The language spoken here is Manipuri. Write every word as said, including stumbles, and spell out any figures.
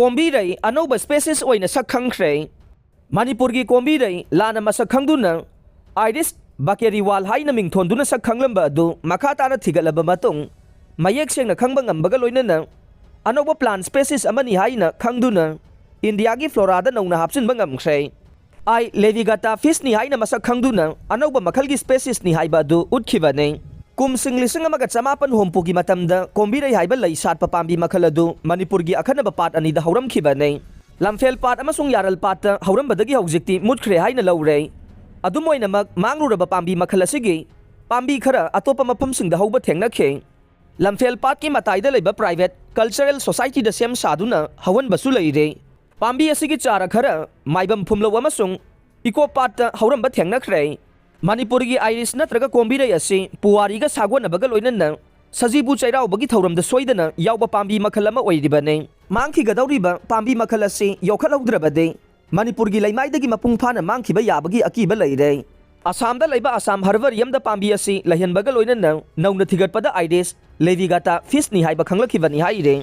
ꯀꯣꯝꯕꯤꯔꯩ ꯑꯅꯧꯕ ꯁ꯭ꯄꯦꯁꯤꯁ ꯑꯣꯏꯅ ꯁꯛ ꯈꯪꯈ꯭ꯔꯦ꯫ ꯃꯅꯤꯄꯨꯔꯒꯤ ꯀꯣꯝꯕꯤꯔꯩ ꯂꯥꯟꯅ ꯃꯁꯛ ꯈꯪꯗꯨꯅ ꯑꯥꯏꯔꯤꯁ ꯕꯀꯦꯔꯤꯋꯥꯜ ꯍꯥꯏꯅ ꯃꯤꯡꯊꯣꯟꯗꯨꯅ ꯁꯛ ꯈꯪꯂꯝꯕ ꯑꯗꯨ ꯃꯈꯥ ꯇꯥꯅ ꯊꯤꯒꯠꯂꯕ ꯃꯇꯨꯡ ꯃꯌꯦꯛ ꯁꯦꯡꯅ ꯈꯪꯕ ꯉꯝꯕꯒ ꯂꯣꯏꯅꯅ ꯑꯅꯧꯕ ꯄ꯭ꯂꯥꯟ ꯁ꯭ꯄꯦꯁꯤꯁ ꯑꯃꯅꯤ ꯍꯥꯏꯅ ꯈꯪꯗꯨꯅ ꯏꯟꯗꯤꯌꯥꯒꯤ ꯐ꯭ꯂꯣꯔꯥꯗ ꯅꯧꯅ ꯍꯥꯞꯆꯤꯟꯕ ꯉꯝꯈ꯭ꯔꯦ꯫ ꯑꯥꯏ ꯂꯦꯕꯤꯒꯥꯇꯥ ꯐꯤꯁꯅꯤ ꯍꯥꯏꯅ ꯃꯁꯛ ꯈꯪꯗꯨꯅ ꯑꯅꯧꯕ ꯃꯈꯜꯒꯤ ꯁ꯭ꯄꯦꯁꯤꯁꯅꯤ ꯍꯥꯏꯕ ꯑꯗꯨ ꯎꯠꯈꯤꯕꯅꯤ꯫ ꯀꯨꯝꯁꯤꯡ ꯂꯤꯁꯤꯡ ꯑꯃꯒ ꯆꯃꯥꯄꯟ ꯍꯨꯝꯐꯨꯒꯤ ꯃꯇꯝꯗ ꯀꯣꯝꯕꯤꯔꯩ ꯍꯥꯏꯕ ꯂꯩ ꯁꯥꯠꯄ ꯄꯥꯝꯕꯤ ꯃꯈꯜ ꯑꯗꯨ ꯃꯅꯤꯄꯨꯔꯒꯤ ꯑꯈꯟꯅꯕ ꯄꯥꯠ ꯑꯅꯤꯗ ꯍꯧꯔꯝꯈꯤꯕꯅꯤ꯫ ꯂꯝꯐꯦꯜ ꯄꯥꯠ ꯑꯃꯁꯨꯡ ꯌꯥꯔꯜ ꯄꯥꯠꯇ ꯍꯧꯔꯝꯕꯗꯒꯤ ꯍꯧꯖꯤꯛꯇꯤ ꯃꯨꯠꯈ꯭ꯔꯦ ꯍꯥꯏꯅ ꯂꯧꯔꯦ꯫ ꯑꯗꯨꯝ ꯑꯣꯏꯅꯃꯛ, ꯃꯥꯡꯂꯨꯔꯕ ꯄꯥꯝꯕꯤ ꯃꯈꯜ ꯑꯁꯤꯒꯤ ꯄꯥꯝꯕꯤ ꯈꯔ ꯑꯇꯣꯞꯄ ꯃꯐꯝꯁꯤꯡꯗ ꯍꯧꯕ ꯊꯦꯡꯅꯈꯤ꯫ ꯂꯝꯐꯦꯜ ꯄꯥꯠꯀꯤ ꯃꯇꯥꯏꯗ ꯂꯩꯕ ꯄ꯭ꯔꯥꯏꯚꯦꯠ ꯀꯜꯆꯔꯦꯜ ꯁꯣꯁꯥꯏꯇꯤꯗ ꯁꯦꯝ ꯁꯥꯗꯨꯅ ꯍꯧꯍꯟꯕꯁꯨ ꯂꯩꯔꯦ꯫ ꯄꯥꯝꯕꯤ ꯑꯁꯤꯒꯤ ꯆꯥꯔ ꯈꯔ ꯃꯥꯏꯕꯝ ꯐꯨꯝꯂꯧ ꯑꯃꯁꯨꯡ ꯏꯀꯣ ꯄꯥꯠꯇ ꯍꯧꯔꯝꯕ ꯊꯦꯡꯅꯈ꯭ꯔꯦ꯫ ꯃꯅꯤꯄꯨꯔꯒꯤ ꯑꯥꯏꯔꯤꯁ ꯅꯠꯇ꯭ꯔꯒ ꯀꯣꯝꯕꯤꯔꯩ ꯑꯁꯤ ꯄꯨꯋꯥꯔꯤꯒ ꯁꯥꯒꯣꯟꯅꯕꯒ ꯂꯣꯏꯅꯅ ꯁꯖꯤꯕꯨ ꯆꯩꯔꯥꯎꯕꯒꯤ ꯊꯧꯔꯝꯗ ꯁꯣꯏꯗꯅ ꯌꯥꯎꯕ ꯄꯥꯝꯕꯤ ꯃꯈꯜ ꯑꯃ ꯑꯣꯏꯔꯤꯕꯅꯤ꯫ ꯃꯥꯡꯈꯤꯒꯗꯧꯔꯤꯕ ꯄꯥꯝꯕꯤ ꯃꯈꯜ ꯑꯁꯤ ꯌꯣꯛꯈꯠꯍꯧꯗ꯭ꯔꯕꯗꯤ ꯃꯅꯤꯄꯨꯔꯒꯤ ꯂꯩꯃꯥꯏꯗꯒꯤ ꯃꯄꯨꯡ ꯐꯥꯅ ꯃꯥꯡꯈꯤꯕ ꯌꯥꯕꯒꯤ ꯑꯀꯤꯕ ꯂꯩꯔꯦ꯫ ꯑꯁꯥꯝꯗ ꯂꯩꯕ ꯑꯁꯥꯝ ꯍꯔꯕꯔꯤꯌꯝꯗ ꯄꯥꯝꯕꯤ ꯑꯁꯤ ꯂꯩꯍꯟꯕꯒ ꯂꯣꯏꯅꯅ ꯅꯧꯅ ꯊꯤꯒꯠꯄꯗ ꯑꯥꯏꯔꯤꯁ ꯂꯦꯕꯤꯒꯥꯇꯥ ꯐꯤꯁꯅꯤ ꯍꯥꯏꯕ ꯈꯪꯂꯛꯈꯤꯕꯅꯤ ꯍꯥꯏꯔꯦ꯫